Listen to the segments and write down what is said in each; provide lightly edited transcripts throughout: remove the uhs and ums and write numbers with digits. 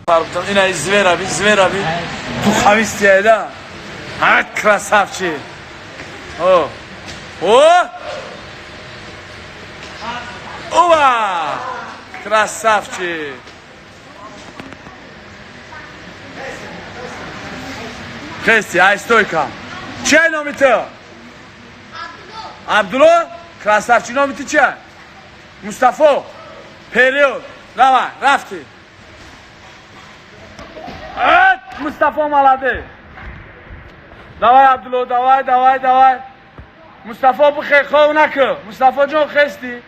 Ина звераби, звераби. Пуховистый айда. А, красавчик. О. О! Ова! Красавчик. Хести, ай стойка. Чай номи ту? Абдулло. Красавчик, номи ту чия? Мустафо. Период. Давай, рафти. Мустафо молодец. Давай, Абдулло, давай, давай, давай. Мустафо бихе, хов наку. Мустафо ҷон, хести.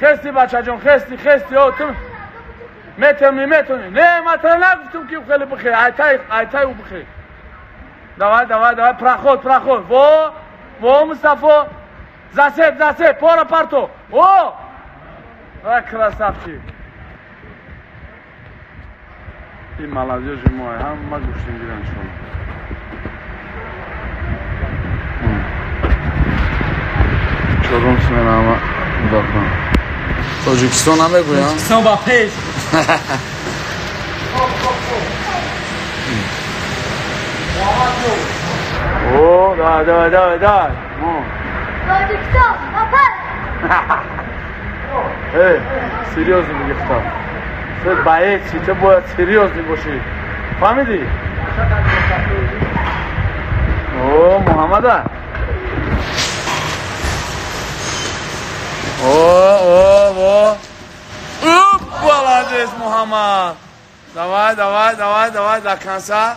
Хести, бачаҷон, хести, хести. О, ту метавни, метавни. Не, ма тра нагуфтум ки хеле бихе. Айтай, айтай ӯ бихе. Давай, давай, давай, проход, проход. Во, во, Мустафо. Засеп, засеп, пора парто. О! А, красавчик. Ин молодежи мо ҳама гӯштингиран шумо. Чорум смена ҳама кӯдакон. Тоҷикистон намегӯям? Тоҷикистон ба пеш. О, давай, давай, давай, давай. Тоҷикистон ба пеш. Эй, серьёзно бигифтам. Ту боец, ту бояд серьёзный бошӣ. Фаҳмидӣ? О, Муҳаммада. О, о, о. Уп, молодец, Муҳаммад. Давай, давай, давай, давай, до конца.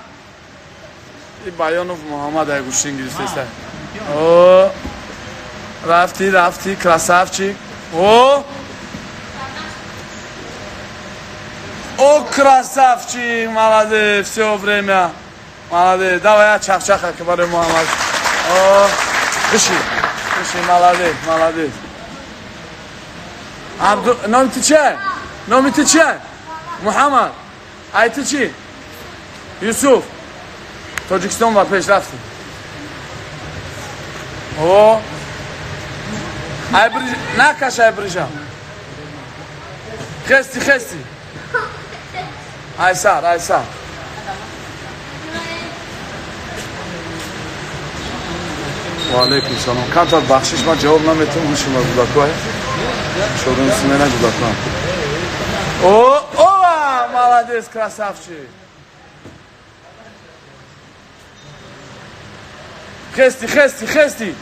И Баёнов Муҳаммад ай гӯштин гирифтеста. О, рафти, рафти, красавчик. О! О, красавчик, молодец, все время. Молодец. Давай я чахчаха барои Муҳаммад. О, биши, биши, молодец, молодец. Абду, номи ту чия? Номи ту чия? Муҳаммад. Ай ту чӣ? Юсуф. Тоҷикистон ба пеш, рафтем. О, ай бриж, накаш, ай брижа. Хести, хести. Ай сар, ай сар. Ва алейкум салом. Камтар бахшиш, ман ҷавоб наметавонам, шумо кӯдакҳое. Чорум смена кӯдакон. О, ова, молодец, красавчик. Хести, хести, хести.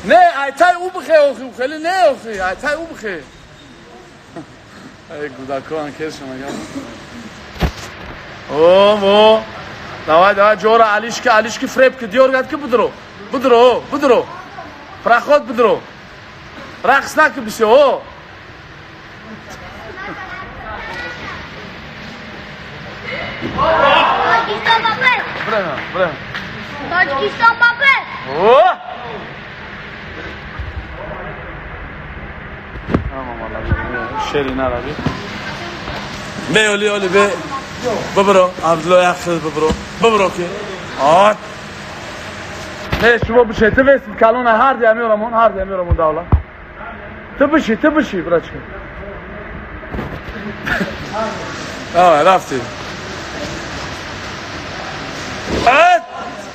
Не, айтай ӯ бихе, охи, хеле не, охи, айтай ӯ бихе. Ай кӯдакон кешам агар. О, во. Давай, давай, ҷора алишки, алишки, фреб ки диёр гад ки будро. Будро, будро. Проход будро. Рақс наки бисё, о. Тоҷикистон ба пеш. Время, время. Тоҷикистон ба пеш. О! Ама молодец. Шери нараби. Бе, оли, оли, бе. Бибро, Абдулло як хел бибро. Бибро ки. А. Не, шумо бишед, ту весид калона ҳар дия меорамон, ҳар дия меорамон давла. Ту биши, ту биши, брачка. Давай, рафти.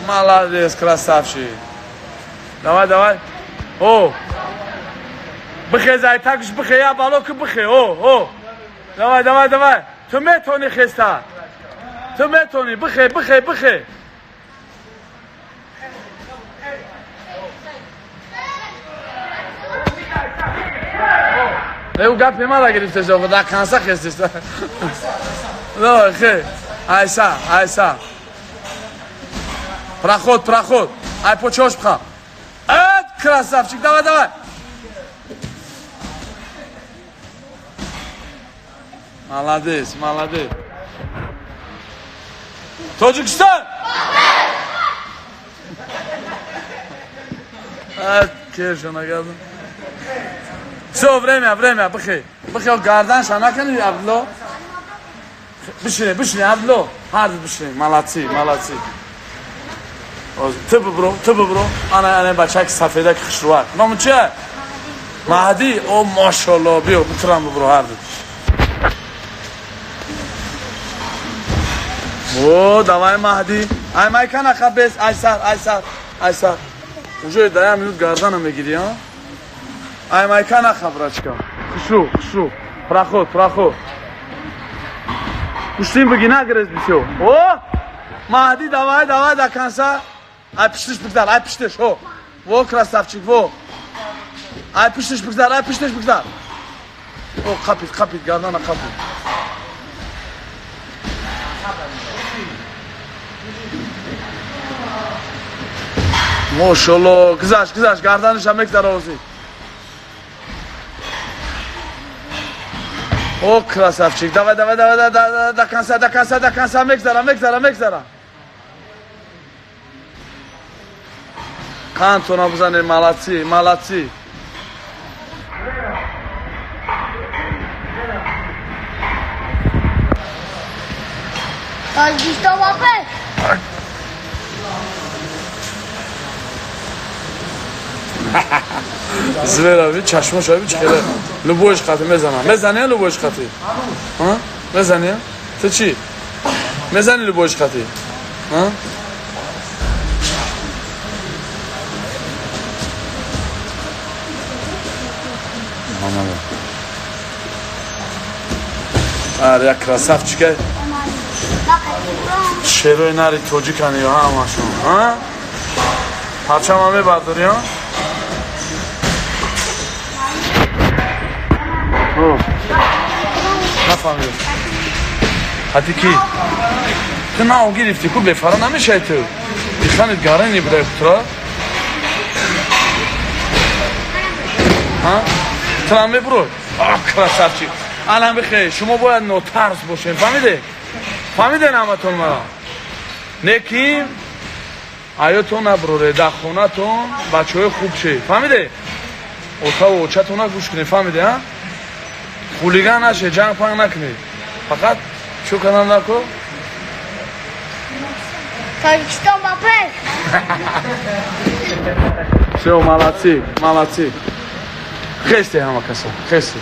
Молодец, красавчик. Давай, давай. О! Бихез, ай такш бихе, я бало ки бихе. О, о. Давай, давай, давай. Ту метони хеста. Ту метони, бихе, бихе, бихе. Не, ӯ гапи мара гирифтест, дар конца хестест. Давай, хе. Айса, айса. Проход, проход. Ай, почош бха. Красавчик, давай, давай. Молодец, молодец. Тоҷикистон! Кеша нагардам. Все, время, время, бихе. Бихе, гардан ша накани, Абдулло. Бишине, бишине, Абдулло. Ҳар бишине, молодцы, молодцы. Ту бибро, ту бибро. Ана, ана бачаки сафеда ки хушрӯак. Номи чия? Маҳдӣ. О, машалло, биё, битурам бибро ҳар ду. О, давай, Маҳдӣ. Ай майка наха бес, ай сар, ай сар, ай сар. Уже да минут гардана мегири, а? Ай майка наха, брачка. Хушу, хушу. Проход, проход. Гӯштин биги нагрез бисё. О! Маҳдӣ, давай, давай до конца. Ай пиштиш бигзар, ай пиштиш, хо. Во, красавчик, во. Ай пиштиш бигзар, ай пиштиш бигзар. О, қапид, қапид, гардана қапид. Мошалло, гузашт, гузашт, гарданиша мегзара ҳозир. О, красавчик, давай, давай, давай, давай, до конца, до конца, до конца, мегзара, мегзара, мегзара. Қандтона бизанед, молодцы, молодцы. Тоҷикистон ба пеш! Зверави, чашмош аби чӣ хеле любоиш қати мезана. Мезани любоиш қати? А? Мезани? Ту чӣ? Мезани любоиш қати? А? Ар як красавчика. Шерои нари тоҷикани ё ҳамашон. А? Парчама мебардори, а? Нафаҳмидам. Ҳати ки? Ту нав гирифтӣ ку бефара намешавӣ ту. Диханит гарани будай хутра? А? Ту ҳам мебурой? А, красавчик. Алан бихе, шумо бояд нотарс бошем, фаҳмиде? Фаҳмиден ҳаматон мара? Не ки аётон набуроре, дар хонатон бачаҳои хуб ше. Фаҳмиде? Отаву очатона гӯш кунед, фаҳмиде, а? Хулиган наше, ҷанг панг накунед. Фақат чӯ кардан нако? Тоҷикистон ба пеш! Всё, молодцы, молодцы. Хесте ҳама каса, хесте.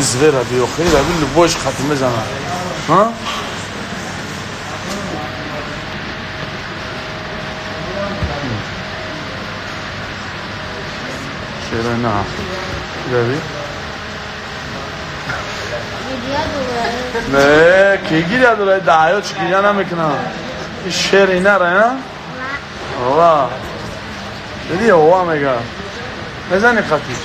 Звера биёхе, раби любойш хати мезана. А? Шерои на. Раби? Не, ки гиря дора, да, ё чи гиря намекунам. Ин шери нара, а? Ова. Диди ова мега. Мезани хати.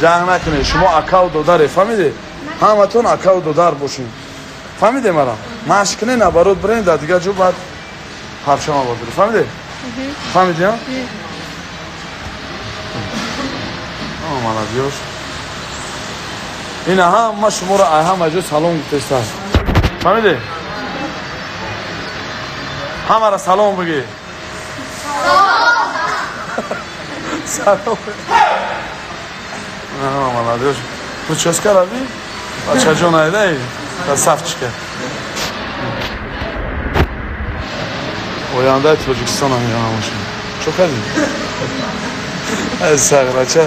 Ҷанг накунед, шумо акаву додаре, фаҳмиде? Ҳаматон акаву додар бошед. Фаҳмиде мара? Машқ кунед, наоборот бирен дар дигар ҷо баъд парчама бардоред. Фаҳмиде? Фаҳмиди, а? Молодёж. Ина ҳама шуморо ай ҳама ҷо салом гуфтеста. Фаҳмиде? Ҳамара салом бигӣ. Салом. Молодёж. Прическа раби? Бачаҷон айдай? Красавчика. Ояндаи Тоҷикистон ҳам меонамошем. Чо кардӣ? Ай сағрача.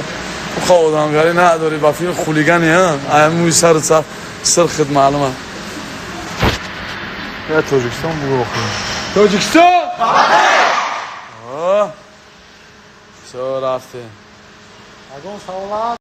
Уха одамгарӣ надорӣ, ба филм хулигани, а? Ай мӯи сару саф сирхит маълума. Я Тоҷикистон бугу охир. Тоҷикистон! О! Всё, рафтем. Ягон савол